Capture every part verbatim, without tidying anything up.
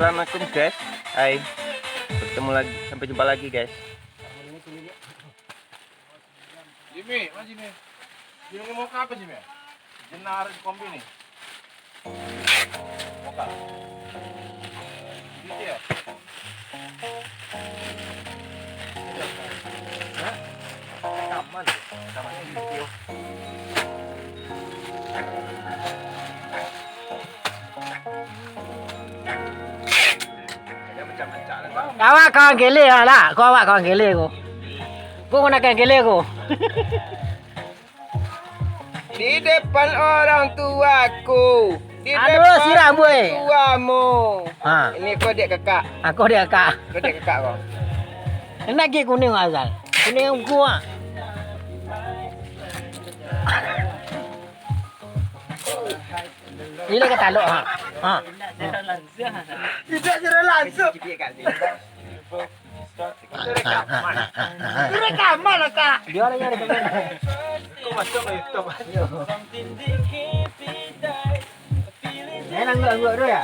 Assalamualaikum, guys. Hai. Bertemu lagi, sampai jumpa lagi, guys. Jimmy, mana Jimmy? Jimmy mau ke apa, Jimmy? Jenar kombi ni. Oka. Gitu ya? Hah? Rekaman. Rekaman video. Kau awak kawan kele lah, kau awak kawan kele ko. Ko gunakan kele ko. Di depan orang tuaku, di Aduh, depan sirah, buai. Tuamu. Ha. Ini ko dek kakak. Aku dia kak. Ko dek kakak ko. Kena gigi kuning azal. Kuning gua. Ini kata lo ha. Ha. Tidak jelas langsung. Itu rekaman. Itu rekaman lah, Kak. Dia orang yang rekaman. Kau masuk ke YouTube. Main angguk-angguk tu ya?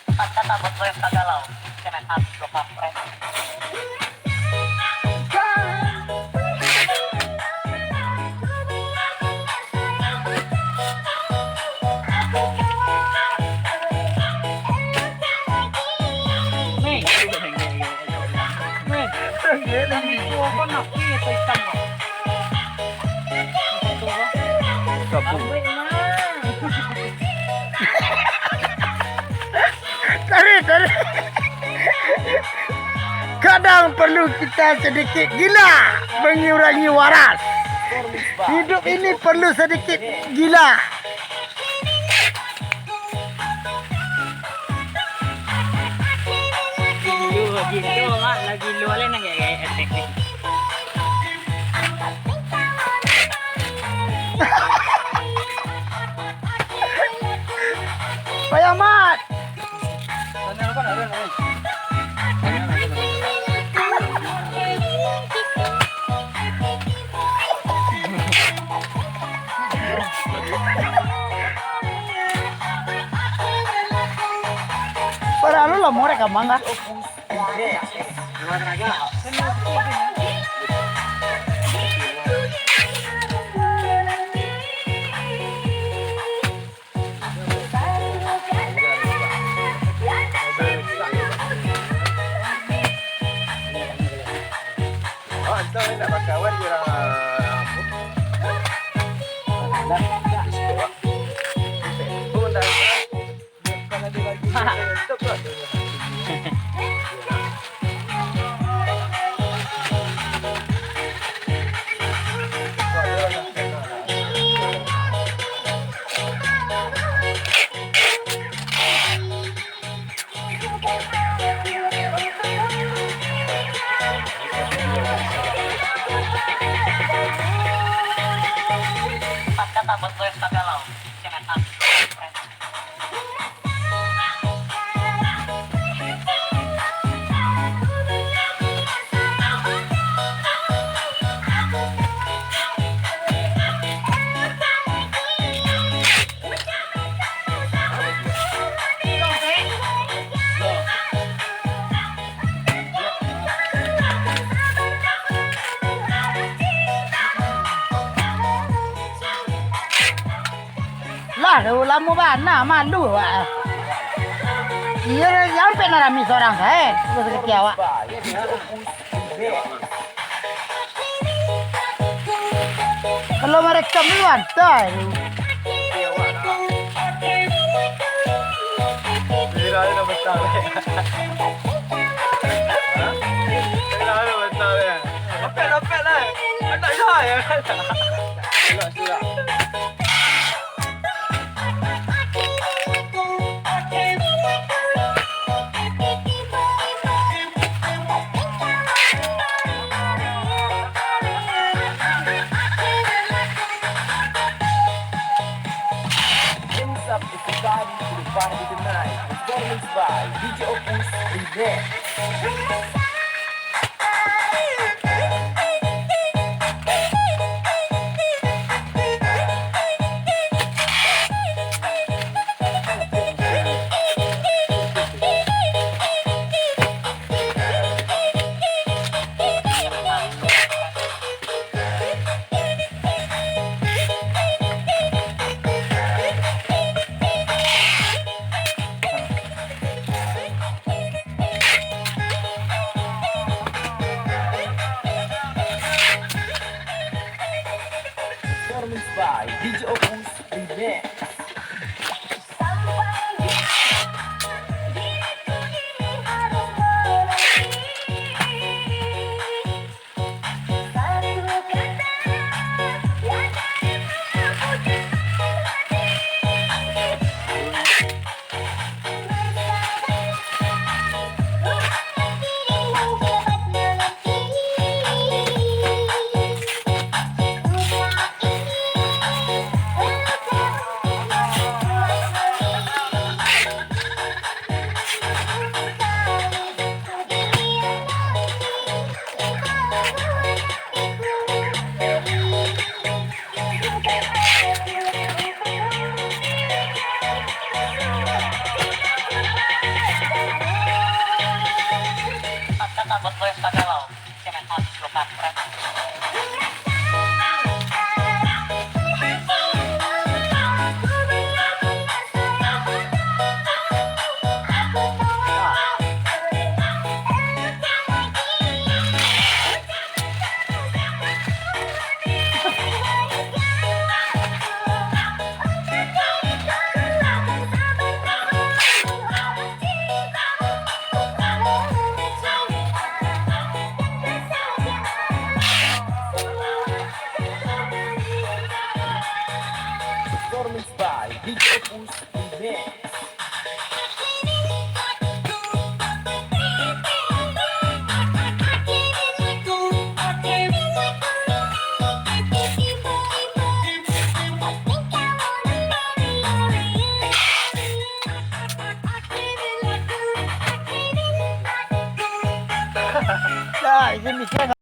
Empat kata buat lo yang tak galau. Cemen habis lo kampret. Tarik, tarik. Kadang perlu kita sedikit gila, mengurangi waras. Hidup ini perlu sedikit gila. Gilo, gilo, Mak. Lah gilo lah nak gaya efek ni. Payah, Mat. Padahal lu lah morek, Amang, kah? Lah, lamo bana, malu awak. Iyo, sampai nak rami surang sae, sakecek awak. Kalau marekam tu santai. Viral dah besar, eh. Hah? Viral dah besar, eh. Lopek, lopek lah. Anak saya. Silap, silap. What's up, it's the party to the night. Performance by D J Opus Remix. by D J Opus Remix. Performance by D J Opus Remix. Nah, ini Michelle.